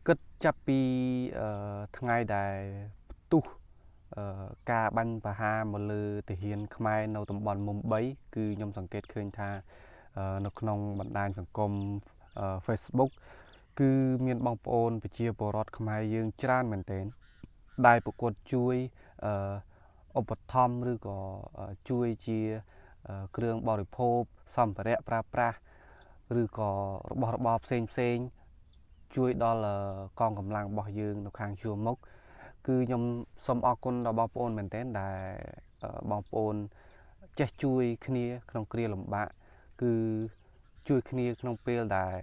គិតចាប់ពីថ្ងៃដែលផ្ទុះការបាញ់ប្រហារមកលើទាហានខ្មែរនៅតំបន់មុំ3គឺខ្ញុំសង្កេតឃើញថានៅក្នុងបណ្ដាញសង្គម Facebook គឺមានបងប្អូនប្រជាពលរដ្ឋខ្មែរយើងច្រើនមែនទែនដែលប្រកួតជួយឧបត្ថម្ភឬក៏ជួយជាគ្រឿងបរិភោគសម្ភារៈប្រើប្រាស់ឬក៏របស់របរផ្សេងផ្សេងជួយដល់កងកម្លាំងរបស់យើងនៅខាងជួរមុខគឺខ្ញុំសូមអរគុណដល់បងប្អូនមែនទែនដែលបងប្អូនចេះជួយគ្នាក្នុងគ្រាលំបាកគឺជួយគ្នាក្នុងពេលដែល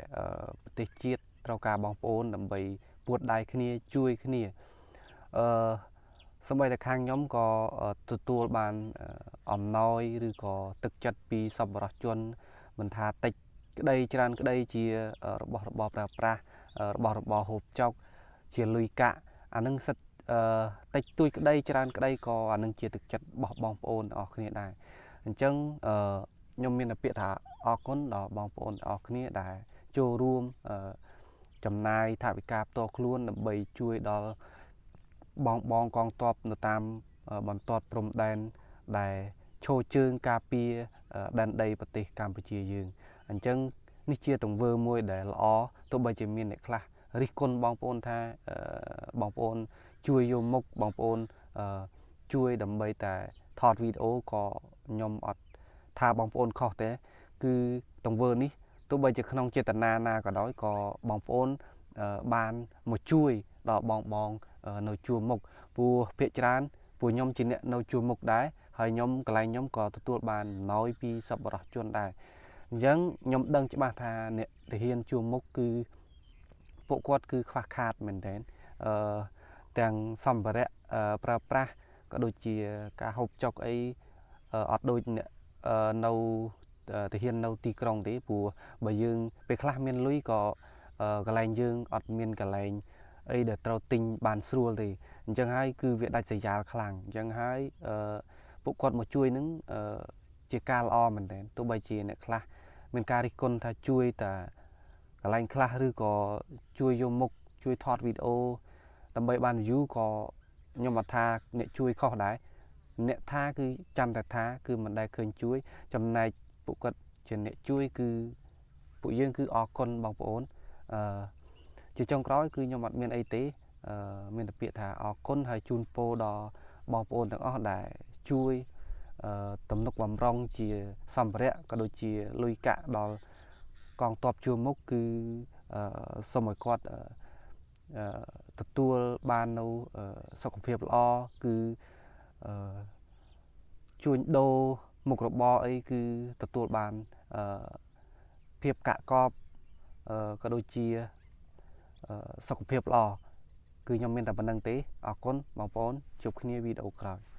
ប្រទេសជាតិត្រូវការបងប្អូនដើម្បីពួតដៃគ្នាជួយគ្នាអឺសូម្បីតែខាងខ្ញុំក៏ទទួលបានអំណោយឬក៏ទឹកចិត្តពីសប្បុរសជនមិនថាតិចក្តីច្រើនក្តីជារបស់របរប្រើប្រាស់របស់របរហូបចុកជាលុយកាក់អានឹងសិតតិចតួចក្តីច្រើនក្តីក៏អានឹងជាទឹកចិត្តរបស់បងប្អូនទាំងអស់គ្នាដែរអញ្ចឹងខ្ញុំមានតែពាក្យថាអរគុណដល់បងប្អូនទាំងអស់គ្នាដែលចូលរួមចំណាយថវិកាផ្ទាល់ខ្លួនដើម្បីជួយដល់បងកងទ័ពនៅតាមបន្ទាត់ព្រំដែនដែលឈរជើងការពារដែនដីប្រទេសកម្ពុជាយើងអញ្ចឹងនេះជាទង្វើមួយដែលល្អទោះបីជាមានអ្នកខ្លះរិះគន់បងប្អូនថាបងប្អូនជួយយកមុខបងប្អូនជួយដើម្បីតែថតវីដេអូក៏ខ្ញុំអត់ថាបងប្អូនខុសទេគឺទង្វើនេះទោះបីជាក្នុងចេតនាណាក៏ដោយក៏បងប្អូនបានមកជួយដល់បងនៅជួរមុខព្រោះភាគច្រើនពួកខ្ញុំជាអ្នកនៅជួរមុខដែរហើយខ្ញុំកន្លែងខ្ញុំក៏ទទួលបានអំណោយពីសប្បុរសជនដែរអញ្ចឹងខ្ញុំដឹងច្បាស់ថាអ្នកទាហានជួរមុខគឺពួកគាត់គឺខ្វះខាតមែនទែនទាំងសម្ភារៈប្រើប្រាស់ក៏ដូចជាការហូបចុកអីអត់ដូចអ្នកនៅទាហាននៅទីក្រុងទេព្រោះបើយើងពេលខ្លះមានលុយក៏កន្លែងយើងអត់មានកន្លែងអីដែលត្រូវទិញបានស្រួលទេអញ្ចឹងហើយគឺវាដាច់ស្រយាលខ្លាំងអញ្ចឹងហើយពួកគាត់មកជួយនឹងជាការល្អមែនទែនទោះបីជាអ្នកខ្លះមានការរិះគន់ថាជួយតែកន្លែងខ្លះឬក៏ជួយយកមុខជួយថតវីដេអូដើម្បីបាន view ក៏ខ្ញុំអត់ថាអ្នកជួយខុសដែរអ្នកថាគឺចាំតែថាគឺមិនដែលឃើញជួយចំណែកពួកគាត់ជាអ្នកជួយគឺពួកយើងគឺអរគុណបងប្អូនជាចុងក្រោយគឺខ្ញុំអត់មានអីទេមានតែពាក្យថាអរគុណហើយជូនពរដល់បងប្អូនទាំងអស់ដែលជួយទំនុកបំរុងជាសម្ភារៈក៏ដូចជាលុយកាក់ដល់កងទ័ពជួរមុខគឺសូមឲ្យគាត់ទទួលបាននៅសុខភាពល្អគឺជួញដូរមុខរបរអីគឺទទួលបានភាពកាក់កបក៏ដូចជាសុខភាពល្អគឺខ្ញុំមានតែប៉ុណ្្នឹងទេអរគុណបងប្អូនជួបគ្នាវីដេអូក្រោយ។